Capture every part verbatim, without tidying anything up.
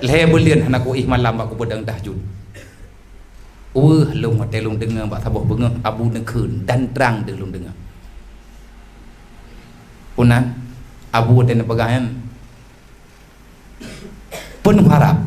Lhée buleuen hana kuéh malam bak kupeudong tahajud. Weueh lôn watée lôn deungoe bak saboh beungoh Abu neukheun dan trang deuh lôn deungoe. Peue nan Abu watée neupeugah nyan, penuh harab.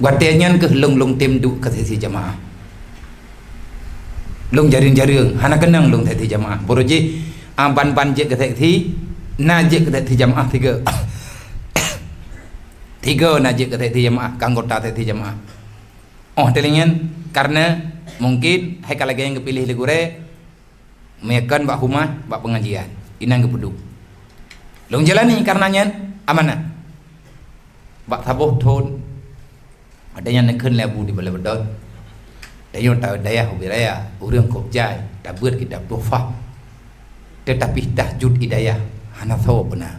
Watée nyan keuh lôn, lôn tem duek keu seksi jamaah. Lôn jareueng-jareueng, hana keunong lôn seksi jamaah. Baroe jih, a, ban-ban jeuet keu seksi, na jeuet keu seksi jamaah tiga. Tiga na jeuet keu seksi jamaah, keu anggota seksi jamaah. Óh teulinyan, karena mungkin hai ka lagée nyang geupiléh lé gurée, meukon bak humah, bak pengajian, inan geupeuduek. Lôn jalani karena nyan amanah. Bak saboh thon, ada nyang neukheun lé Abu di Balai Beudôt. Tanyoe ta dayah ubé raya, ureuëng kôb jai, tabeuet kitab tuhfah. Tetapi tahajud i dayah hana soe peuna.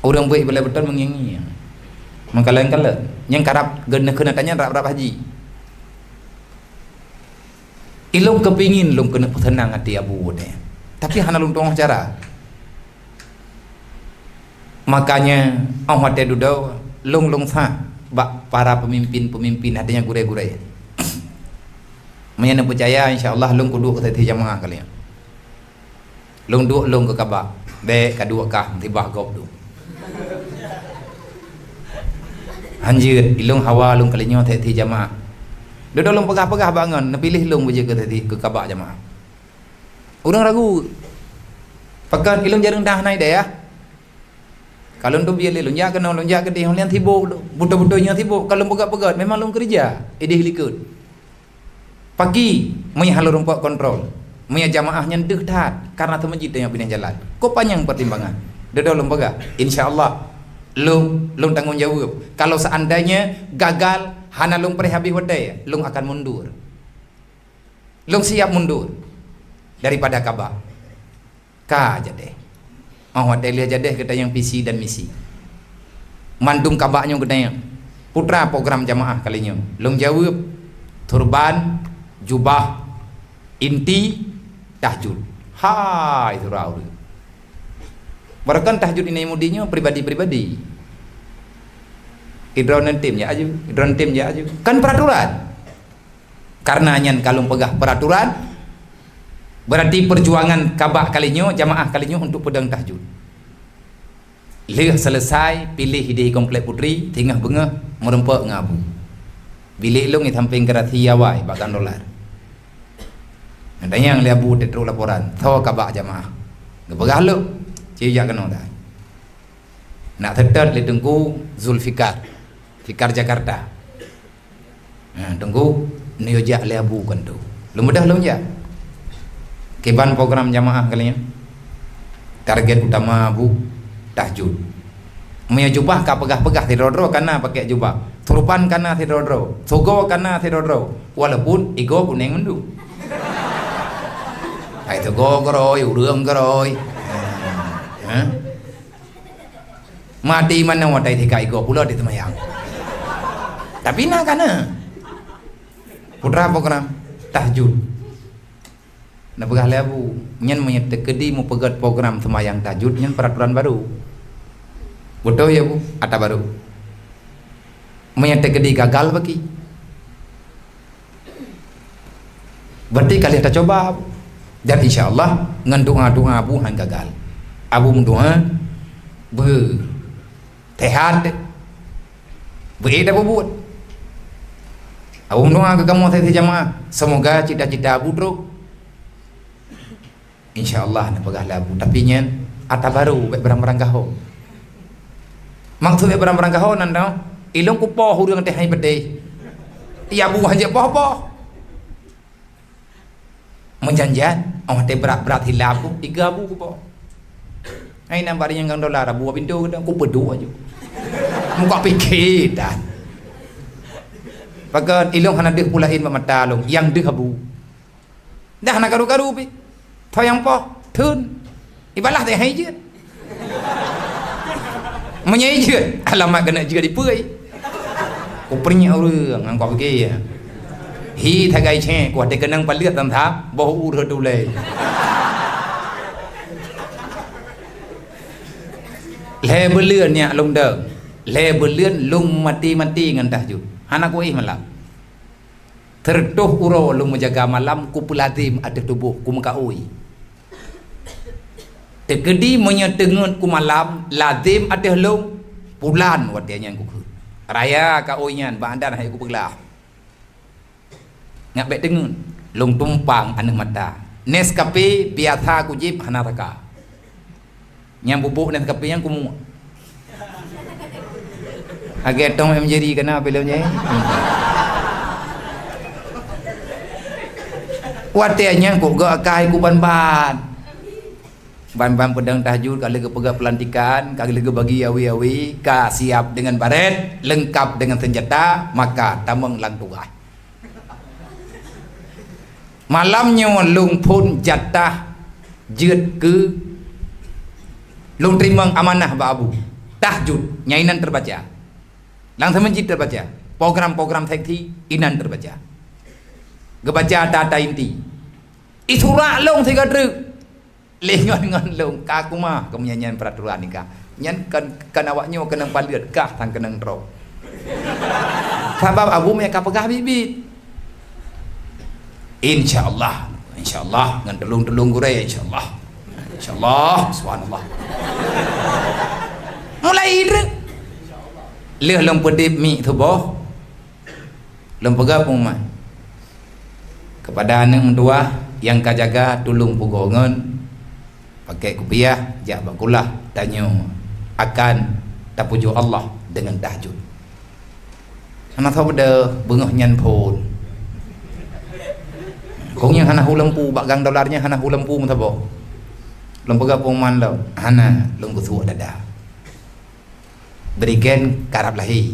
Ureuëng beuet Balai Beudôt meungieng-ngieng. Meukalon-kalon. Nyang karab geuneukheun ata nyan rab-rab haji. Ilôn keupingin lôn keuneuk peuseunang até Abu watée nyan. Tapi hana lôn tuoh cara. Makanya, óh watée dudoe, lôn, lôn sah bak para peumimpin-peumimpin, artinya gurée-gurée. Meunyoe neupeucaya, insya Allah lôn kuduek keu seksi jamaah kali nyan. Lôn duek lôn keu kaba. Bék ka duek kah, musibah gob dum. Hanjeuet, ilôn hawa lôn kali nyoe seksi jamaah. Dudoe lôn peugah-peugah bak ngon, neupiléh lôn beujeuet keu seksi keu kaba jamaah. Ureuëng ragu. Pakon ilôn jareueng dah na idéh ya. Ka lôn teubiet lé lôn jak keunoe, lôn jak keudeh, lôn nyan sibok, beutôi-beutôi nyoe sibok, ka lôn peugét-peugét, memang lôn keureuja, idéh likot. Pagi, meunyoe hana lôn rumpok kontrol, meunyoe jamaah nyan deuh that, karena teumeuji teungoh binéh jalan. Kok panyang pertimbangan? Dudoe lôn peugah, insya Allah, lôn, lôn tanggong jaweueb. Kalau seandainya gagal, hana lôn preh habéh watée, lôn akan mundur. Lôn siap mundur daripada kaba. Ka jadeh. Óh watée lheueh jadeh geutanyong visi dan misi. Mandum kaba nyoe geutanyong. Putra program jamaah kali nyoe. Lôn jaweueb, turban, jubah, inti, tahajud. Hai, sura ureuëng. Baroekon tahajud inai mudi nyoe pribadi-pribadi. Idroe neutem jak aju, idroe neutem jak aju. Kan peraturan. Karena nyan ka lôn peugah peraturan, berarti perjuangan kaba kali nyoe, jamaah kali nyoe untuk peudong tahajud. Lheueh selesai piléh idéh Komplek Putri, singoh beungoh meurumpok ngon Abu. Bilék lôn di sampéng garasi awai bak Gang Dolar. Geutanyong lé Abu teutrok laporan, soe kaba jamaah. Geupeugah lôn, ci jak keunoe dah. Nak seutôt lé Teungku Zulfikar, Fikar Jakarta. Ha, Teungku, neuyue jak lé Abu keunoe. Lôn beudôh lôn jak. Kiban program jamaah kali nyan. Target utama Abu, tahajud. Meunyoe jubah ka peugah-peugah sidroe-droe kana pakék jubah. Turban kana sidroe-droe. Soe goe kana sidroe-droe. Walaupun igoe kunéng mandum. Hai soe goe keurôi, ureuëng keurôi. Ha? Maté manoe watée tika igoe pulo di seumayang. Tapi na kana. Putra program tahajud. Neupeugah lé Abu, nyan meunyoe teukeudi meupeugét program seumayang tahajud, nyan peraturan baru. Beutôi ya, Bu? Ata baru. Meunyoe teukeudi gagal bagi. Berarti ka lheueh tacoba, dan insya Allah ngon doa-doa Abu han gagal. Abu meudoa beu sehat, beu ék tapubuet. Abu meudoa keu kamoe sabe jamaah, semoga cita-cita Abu trok. Insya Allah neupeugah lé Abu, tapi nyan ata baru bék barang-barang gaho. Maksud bék barang-barang gaho nan dong, ilong kupoh ureuëng teuh hai pedeh. Ya Abu hanjeuet poh-poh. Meujanjian, oh teuh brat-brat hilap, iga Abu kupoh. Hai nan bari nyang gang dolar, Abu pintoe geudong, kupeudok aju. Muka pikir dan. Pakat ilong hana deuh pulain bak mata long, yang deuh Abu. Dah na karu-karu pi. Tho nyang poh, thon. Ibalah teh hai jeuet. Meunyoe jeuet, alamat keuneuk jeuet dipeue. Kupeuringat ureuëng ngon kau pikir. Hi thagai cek, kuah teukeunang paleuet dan thap, boh ureuëng tulai. Lhée buleuen nyak lôn dong, lhée buleuen lôn mati-mati ngon tahajud. Hana kuéh malam. Sireutoh uroe lôn meujaga malam, kupeulazem ateueh tuboh, kumeukaôi. Teukeudi meunyoe teungeut kumalam, lazem ateueh lôn, pulan watée nyan kukheun. Raya kaôi nyan, bak adan hai kupeuglah. Nyak bék teungeut, lôn tumpang aneuëk mata. Nescafe biasa kujieb hana saka. Nyang bubôk Nescafe nyang kumuek. Lagée Tom and Jerry kana filem nyan. Watée nyan kok gak akai kuban-ban. Ban-ban peudong tahajud, ka lheueh geupeugah peulantikan, ka lheueh geubagi awi-awi, ka siap dengan baret, lengkap dengan senjata, maka tamong lam tugaih. Malam nyoe lôn phon jatah jeuet keu lôn teurimong amanah bak Abu. Tahajud, nyan inan teubaca. Lam seumeujid teubaca. Program-program seksi inan teubaca. Geubaca ata-ata inti. Isurak lôn sigoe treuk. Lé ngon, ngon lôn ka kuma keu meunyan peraturan nikah. Nyan kan, kan awak nyoe keunong paleuet kah sang keunong droe. Sabab Abu meuka peugah biet-biet. Insya Allah, insya Allah ngon tulông-tulông gurée, insya Allah. Insya Allah, subhanallah. Mulai idruk. Lheueh lôn peudeb mi tuboh. Lôn peugah pengumuman kepada aneuëk meutuwah nyang ka jaga tulông pugoe ngon pakèk kupiah jak bak kulah tanyoe akan tapujoe Allah deungon tahajud. Hana soe beudôh beungoh nyan phôn. Kong nyang hana hu lampu bak gang dolar nyan hana hu lampu meusaboh. Lôn peugah pengumuman lom hana lôn geusuek dada. Berigen karab lahé.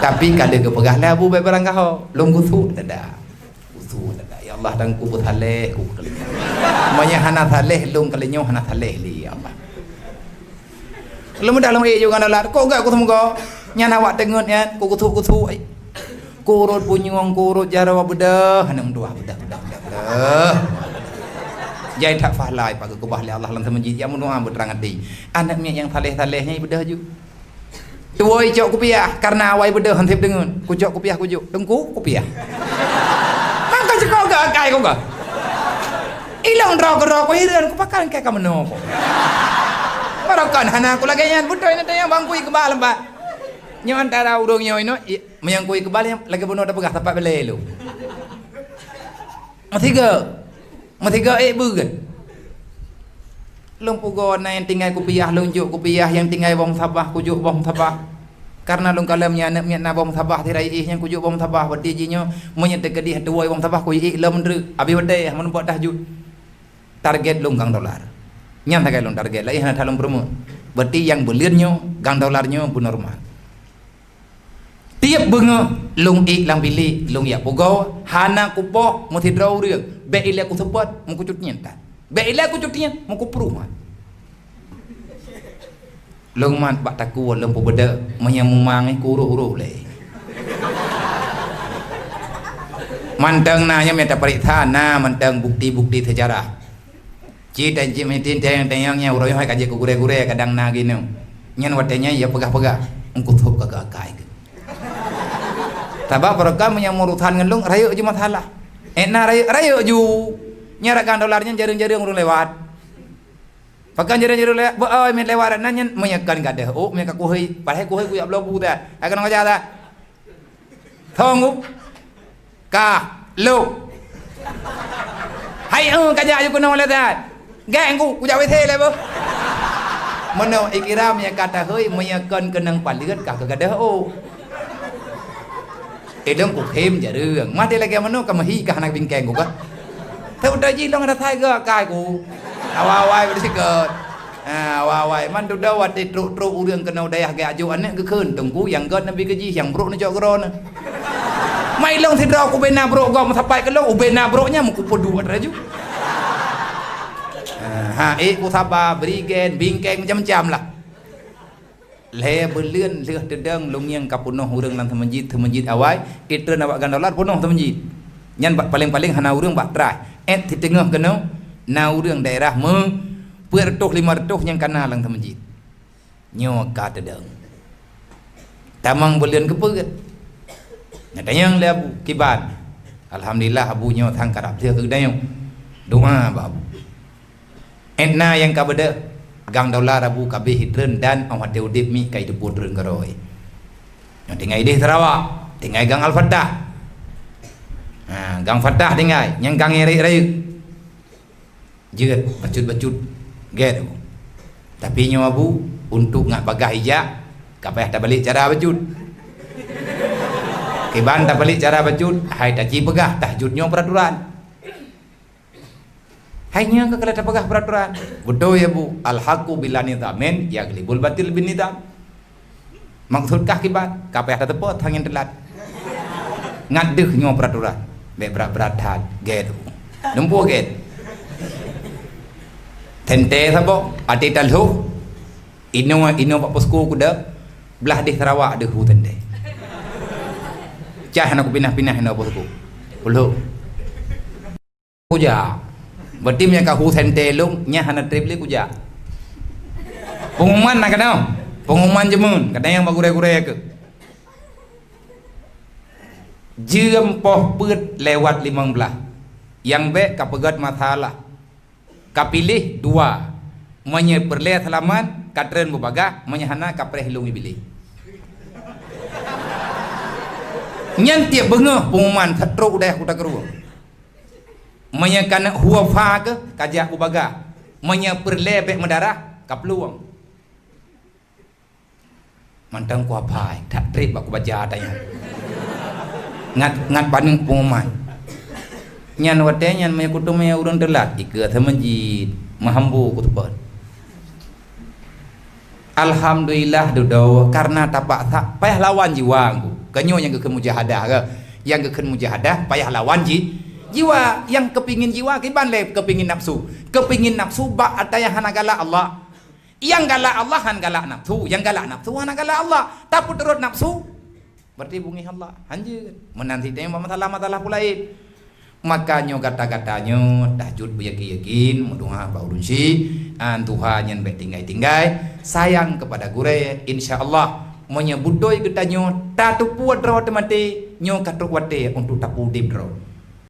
Tapi ka lheueh geupeugah lé Abu bék barangkaho, lôn gusuk dada. Gusuk dada. Ya Allah, dan ku beusaléh ku keulinyueng. Meunyoe hana saléh lôn keulinyueng hana saléh lé ya Allah. Lôn mudah lôn ék juga nalat. Kok gak ku seumeugo? Nyan awak teungeut nyan, ku gusuk-gusuk. Kurut punyueng, kurut jaroe beudôh, aneuk meutuwah beudôh, beudôh, beudôh, beudôh. Jai that pahala pageukeubah lé Allah lam seumeujid, jak meudoa beutrang até. Aneuk miet nyang saleh-saleh nyan beudôh ju. Tuwö icok kupiah, kareuna awai beudôh han sép deungon. Kucok kupiah kujok, teungku kupiah. Maka cukok gak akai kong gak. Ilong droe keudroe kuhireuen kupakan keu ka meunoe kong. Barokon hana kulagée nyan beutôi na teunyang bangkui keubah leumbak. Nyoe antara ureuëng nyoe inoe, i-, meunyoe kui keubah lagée bunoe tapeugah sapat belée lôn. Meusigoe, meusigoe ék beuet. Lôn pugoe na nyang tinggai kupiah, lôn jok kupiah, nyang tinggai boh sabah, kujok boh sabah. Kareuna lôn kalon nyan aneuk miet na boh sabah, sirai éh nyang kujok boh sabah, berarti jih nyoe meunyoe teukeudeh tuwoe boh sabah, kui ék lom treuk, abéh watée meunumpok tahajud. Target lôn gang dolar. Nyan sagai lôn target, laén hana that lôn peurumoh. Berarti nyang buleuen nyoe gang dolar nyoe beunormal. Tieb beungoh lôn ék lam bilék, lôn jak pugoe, hana kupoh meusidroe ureuëng. Bék ilée kuseupôt meukucut nyan that. Bék ilée kucut nyan meukupruh mat. Lôn mat bak takue lôn peubeudôh meunyoe mumang nyan kurôh-rôh lé. Mantong na nyoe mita peuriksa na mantong bukti-bukti seujarah. Ci dan ci mitin tayang-tayang nyang uroe nyoe hai ka jeuet keu gurée-gurée kadang na ginoe. Nyan watée nyan ya peugah-peugah, "Engku thôb ka geuakai keuh." Sabab barokon meunyoe meurusan ngon lôn rayeuk ju masalah. Eh na rayeuk, rayeuk ju. Nyan rakan dolar nyan jareueng-jareueng ureuëng lewat. Pakon jareueng-jareueng lewat, beu oi mit lewat nan nyan meunyoe kon gadôh. Oh, meunyoe ka kuhôi, padahai kuhôi kujak bloe bu dah. Hai keunoe kajak dah. Thong u. Ka. Lok. Hai eu kajak aju keunoe lé that. Gek engku kujak W C lé beuh. Meunoe ikira meunyoe ka tahôi meunyoe kon keunong paleuet ka keugadôh oh. Idong kukhém jareueng. Maté lagée meunoe ka meuhi ka hana bingkeng ku ka. Teudah jih long ada thai geukai ku. Awai-awai beusikot. Ha, awai-awai, man tudoe watée trok-trok ureuëng keunoe dayah geuajoh aneuëk geukheun, "Teungku, nyang gét neubi keu jih, nyang brok neucok keudroe neuh." Mai lôn sidroe kubena brok gob meusapat keu lôn, ubena brok nyan meukupeuduek laju. Ha, ha, ék kusaba, berigen, bingkeng, macam-macam lah. Lhée buleuen lheueh teudong lôn ngieng ka peunoh ureuëng lam seumeujid, seumeujid awai, itreun awak gandolar peunoh seumeujid. Nyan bak paleng-paleng hana ureuëng bak traih. Ét siteungoh keunoe na ureuëng daerah meu peuet reutôh lima reutôh nyang kana lam seumeujid. Nyoe ka teudong. Tamong buleuen keupeuet. Neutanyong lé Abu, "Kiban?" "Alhamdulillah Abu, nyoe sang karab lheueh keu geutanyoe. Doa bak Abu." "Ét na nyang ka beudôh, Gang Dolar Abu ka abéh jitreun dan 'oh watèe udép miet ka jiteupeue treun keudroe. Nyoe tinggai idéh Sarawak, tinggai Gang Al-Fatah. Ha, Gang Fatah tinggai, nyang gang nyang rayeuk-rayeuk. Jeuet bacut-bacut gèt." "Tapi nyoe Abu, untuk ngat bagaih ijak, ka payah tabalek cara bacut. Kiban tabalek cara bacut, hai taci peugah tahajud nyoe peuraturan." "Hai nyoe ka keuh tapeugah peuraturan." "Beutôi ya Bu, al-haqqu bila nizamin yaghlibul batil bin nizam." "Maksud kah kiban?" "Ka payah tateupeue thang nyang teulat. Ngat deuh nyoe peuraturan." "Bèk brat-brat that, gèt." Lumpoe gèt. Teuntèe saboh, até talhôh. Inoe, inoe bak posko kudeb, blah deh Sarawak deuh hu teuntèe. Cah hana kupinah-pinah inoe posko. Kulhôh. Kujak. Berarti meunyo ka hu sente lôn, nyan hana trép lé kujak. Pengumuman na keunoe. Pengumuman jeumeun, kadang nyang bak gurèe-gurèe keuh. Jeuem poh peuet lewat limong blah. Nyang bèk ka peugöt masalah. Ka piléh dua. Meunyo peureulèe seulamat, ka treun beubagaih, meunyo hana ka preh lôn Iblih. Nyan tiep beungoh pengumuman, trok u dayah Kuta Keurueng. Meunyo ka neuk hufa keuh, ka jak beubagaih. Meunyo peureulèe bèk meudarah, ka plueng. Mantong kuapai, that trép bak kubaca ata nyan. Ngat, ngat paneuk pengumuman. Nyan watèe nyan meunyo kuteumèe ureueng teulat, ikeue ateueh masjid, meuhambo kuteupot. Alhamdulillah dudoe, karena tapaksa, payah lawan jiwa ku. Keu nyoe nyang geukheun mujahadah keuh. Nyang geukheun mujahadah payah lawan ji-, jiwa. Nyang keupingin jiwa kiban lé keupingin nafsu. Keupingin nafsu bak ata nyang hana galak Allah. Nyang galak Allah han galak nafsu, nyang galak nafsu hana galak Allah. Tapeuturot nafsu, berarti beungéh Allah. Hanjeuet. Meunan cit teuma masalah-masalah peue laén. Maka nyoe gata-gata nyoe tahajud beuyakin-yakin, meudoa bak ureueng syiek, an tuha nyan bèk tinggai-tinggai, sayang kepada gurèe, insya Allah, meunyoe beutôi geutanyoe tateupeue droe teumaté, nyoe ka trok watèe untuk tapeuudép droe.